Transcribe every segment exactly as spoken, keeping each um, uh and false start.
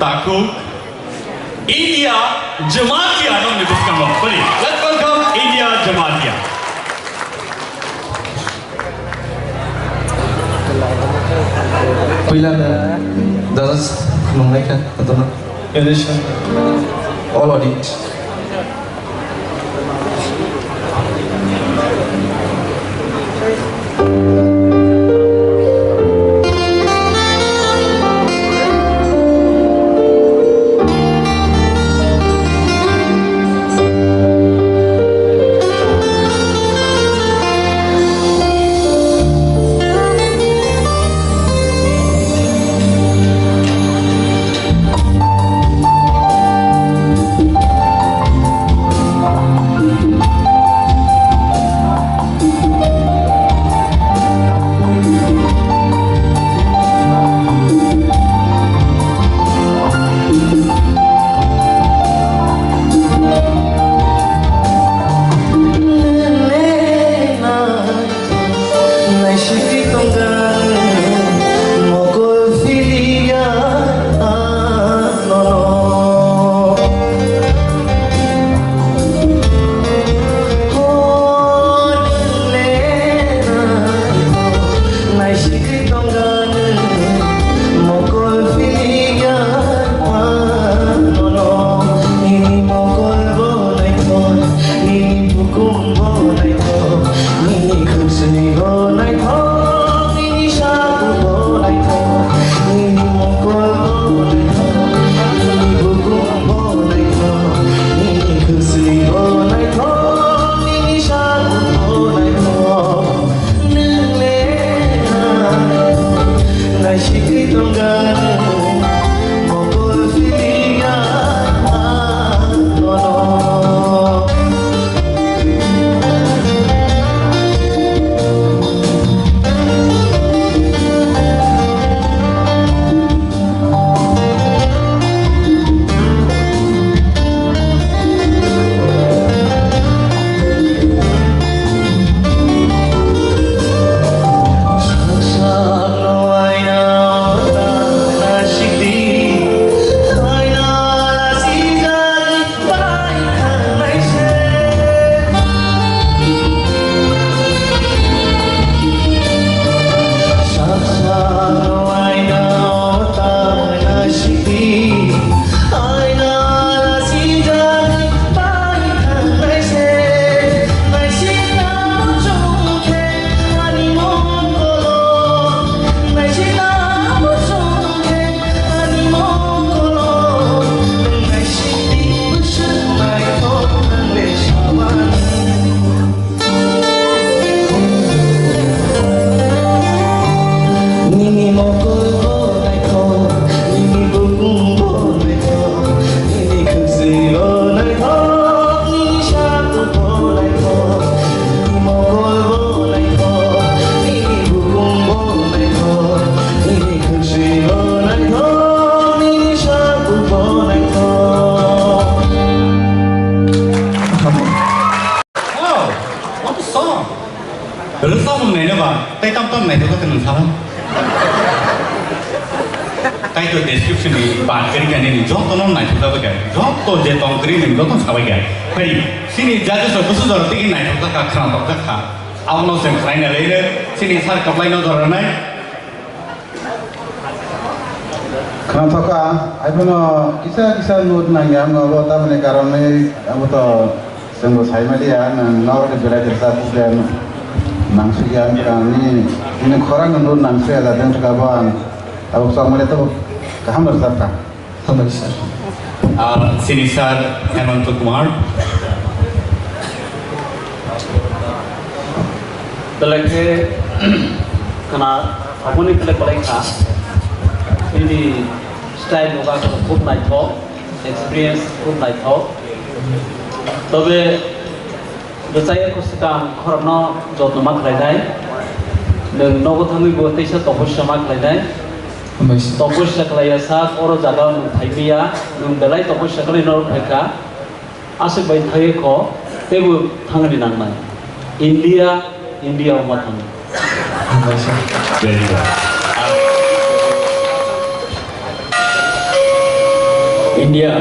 Takhuk, India Jamatia nokni bwskango. Please, let's welcome India Jamatia. Puila no judges nungnai kha, kotorno. Condition. All audit. Naisingwi tongkha mokol phiya nono. Hor le naisingwi tongkha mokol phiya nono. Nini mokol bo naithok, nini bukum bo naithok, nini khwsni bo naithok, nini sabu bo naithok, nini mokol bo naithok, nini bukum bo naithok, nini khwsni bo naithok, nini sabu bo naithok. Nwng le naisingwi tongkha mokol phiya nono. Nini mokol bo naithok, nini bukum bo naithok, nini khwsni bo naithok, nini sabu bo naithok, nini mokol bo naithok, nini bukum bo naithok, nini khwsni bo naithok, nini sabu bo naithok. Wow, what a song! Rwchapmung naino ba, tei tam tam naithok khe nwng sabai. Tei to description ni bad kari kani ni joto no naithok jabai kha, joto je tong kri ni joto sabai kha. Phai, sini judges rok kusu jora tigi naithok jakha, khwnathok jakha. Abono chwng khlai na le, sini sir kwplai no jora nai. Khwnathok kha, haiphano kisa kisa note nangya, abo tamoni karon ni, abo to chwngbo saimaliya, nwng nogo de belai de sa bukle nangsukya, nini, nini khorang no note nangsukya, da den kha bo ang, abo chwngmale to kaham rwchapkha. Hambai sir. Ah, sini sir Hemanta Kumar. Belai khe khwna, aboni belai belai kha. Nini style boga khub naithok, experience khub naithok. Tobe Bwchai eko swkang khorokno jotno ma khlainai. Nwng nogo thangwi bo teisa toposia ma khlainai. Hambai sir. Toposia khlaiya sak oro jaga nwng phaimaya, nwng belai toposia khlai norok phaikha. Aswk bai thangwi kho, teibo thangni nangnai. India, India o ma thangwi. Hambai sir. Very good. India,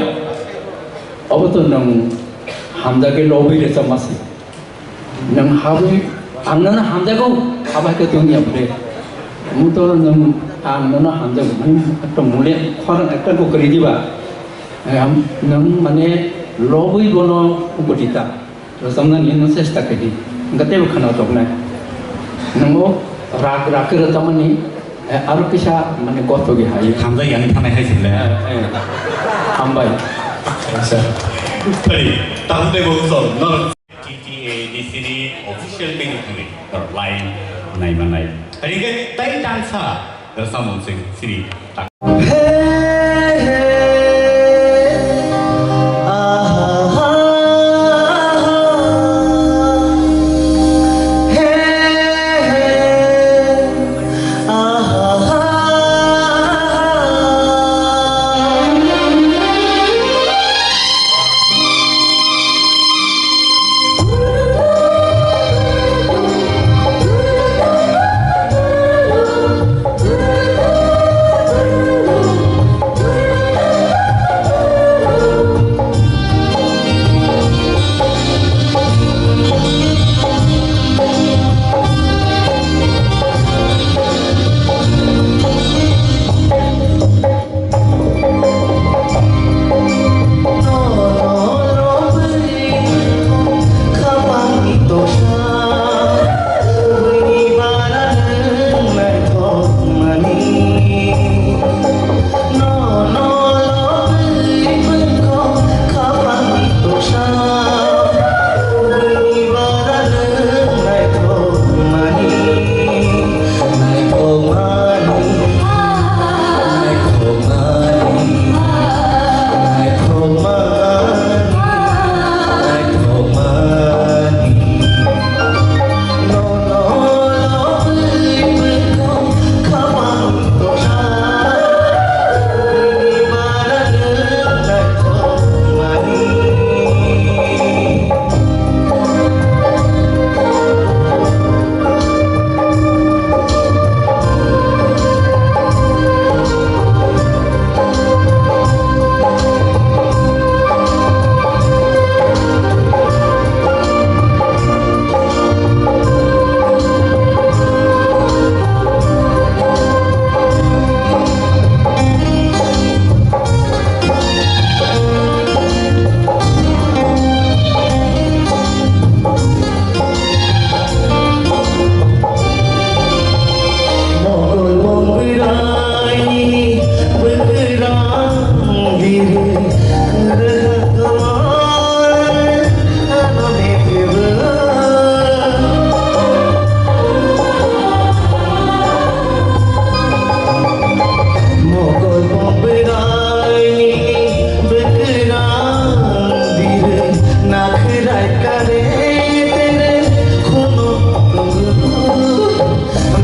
obo to nwng hamjagwi lobwi rwchapma se. Nwng habwi ang nono hamjago, abo hai khe tongya bwle. Omo to nwng ang nono hamjago, nwng ekta mole khorang ekta go kwrwi diba. Em, nwng mane lobwi bono ukotita. Rwchapnani no chesta khaidi. Hwnkhe teibo khwnathoknai. Nwng o rag rag khe rwchapmani, eh, aro kisa mane gothogwi hai. Hamjak yang thanai hai sile. Eh, eh. Hambai. Acha. Tei, tamo tei bo song, no. T T A D C ni official page ni line nai manai. Tei ke tei tangsa. Rwchapmung sing siri.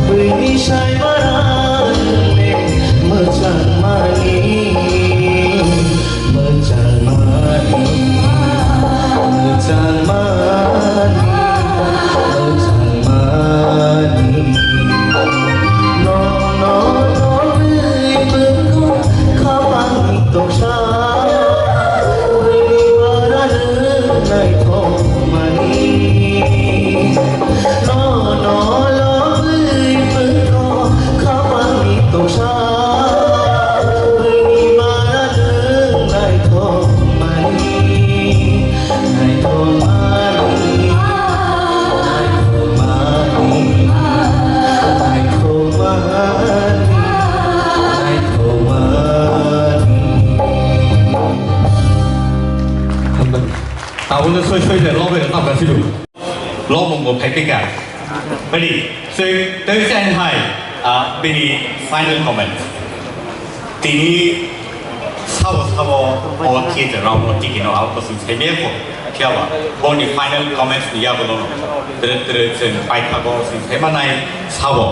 Bini sai barang le mwchang mani, mwchang mani, mwchang mani, mwchang mani. No, no, no, bini bwkha khapang toksa, bini bara le naithok mani. No, no, lobwi bwkha khapangni toksa, bini mara nwng naithokmani, naithokmani, naithokmani, naithokmani, naithokmani. Hambai. Tabukno soi soi de lobwi rwchapkha sidu. Lobong bo phai phika. Bini, so, tei se hai, ah, bini final comment. Tini sabo sabo o theater round no tiki no auto sing sai me ko. Khiya ba, boni final comments ni yago no. Tere tere se pai thago sing sai manai sabo.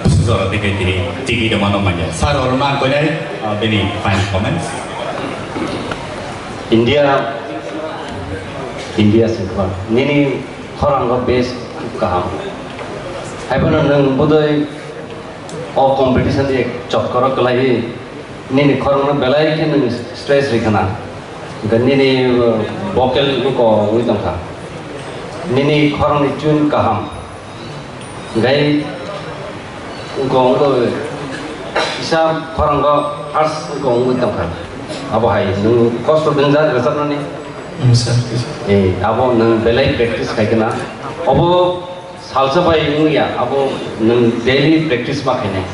Sujora tiki tini tiki de mano manya. Sir or man ko nai, ah, bini final comments. India, India singkha. Nini Khorang rok bes kaham. Haiphano nwng bodoi o competition de chot koro kwlaiwi Nini khorang no belai khe nwng stress ri khna. Hwnkhe nini, uh, vocal wngko wngwi tongkha. Nini khorang ni tune kaham. Hwnkhe wngko wngko kisa khorang go first wngko wngwi tongkha. Abo hai nwng kosto dwngjak rwchapnani. Hmm, sir, sir. Eh, abo nwng belai practice khai khna. Obo Salsa bai wngya, abo nwng daily practice ma khainai.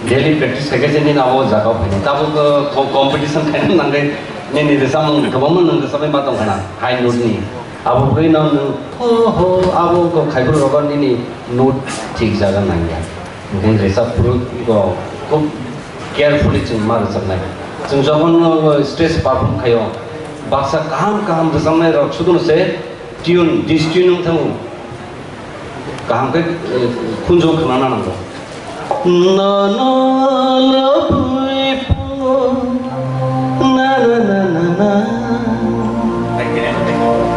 Daily practice khaikhe se nini abo jaga o phainai. Tabuk, uh, co-, competition khaina nangkhe nini rwchapmung kwbangma nwng rwchapwi ma tongkha na, high note ni. Abo bwrwi no nwng ho ho abo wngkha khaibrwi rogo nini note thik jaga nangya. Hwnkhe rwchap phuru go khub carefully chwng ma rwchapnai. Chwng jokhon, uh, stage perform khaio, baksa kaham kaham rwchapnai rok sudu no se Tune, this tune wng thango. Kaham khe, eh, khunju khwnana nango. Nono lobwi pungo, na, na, na, na, na.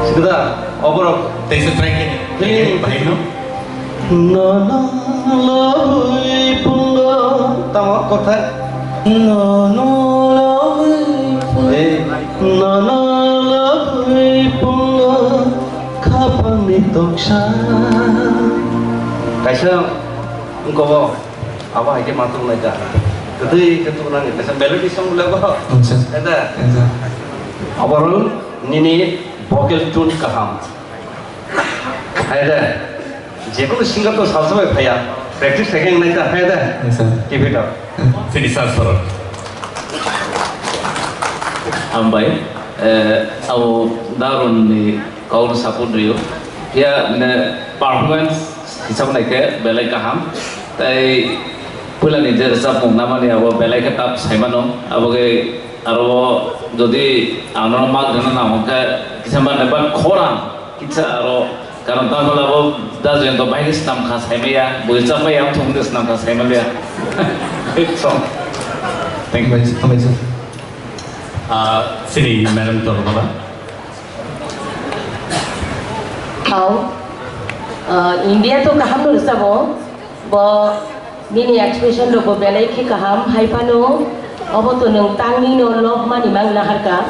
Sikda, oborok. Teisa try khe. Try khe, bahai no. Nono lobwi pungo. Tamo kothai. Nono lobwi pungo. Eh. Nono lobwi pungo khapangni toksa. Kaisa wngkogo, abo hai khe ma tongnai da. Kwtwi khe tubunani kaisa melody song le bo. Acha. Ada. Acha. Overall nini vocal tune kaham. Hai da. Jekunu singer to salsa bai phaiya, practice khaikhe wngnai ta, phaiya da? Yes, sir. Keep it up. Yes. Finish sir, sir. Hambai, eh, abo Darun ni kok no support rio. Ya, ne performance hisab naikhe belai kaham. Tai puila ni je rwchapmung namani abo belai khe tough saimano. Abo khe aro jodi ang no mark rwna nang khe kisa mane ba khorang. Kisa aro, karon tamo labo da jento bahai khe snam kha saimaya, bui chapmaya, ang thung de snam kha saimaliya. Song. Thank you. Amazing, amazing. Ah, sini madam to baba. Hao, ah, India to kaham no rwchabo, bo Nini expression rokbo belai khe kaham, hai phano obo to nwng tangni no lobmani mang naharka.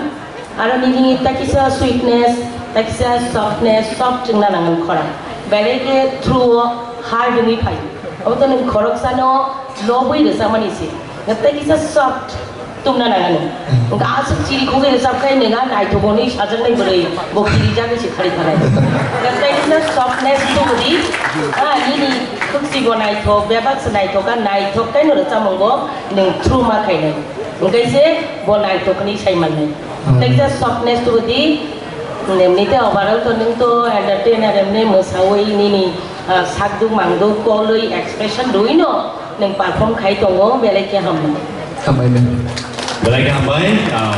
Aro nini takisa sweetness, takisa softness, soft wngna nangan khorang. Belai khe true o hard wngwi phai. Obo to nwng khoroksano lobwi rwchapmani se. Nwng takisa soft. Tumna nangani. Wngkha aswk chiri khugwi rwchap khai nwng a naithok hwnwi sajaknai bwrwi bo kirijagwi se khari thanai. Wngkha tei kisa softness tubudi, a nini khwksi bo naithok, bebak se naithok, a naithok khe no rwchapmung bo nwng through ma khainai. Wngkha se bo naithok hwnwi sai mannai. Tei kisa softness tubudi, nemni tei overall to nwng to entertainer emni mwsawi nini, ah, sakduk mangduk kolwi expression rwino nwng perform khai tongo, belai khe hambai. Hambai. Belai khe hambai, ah,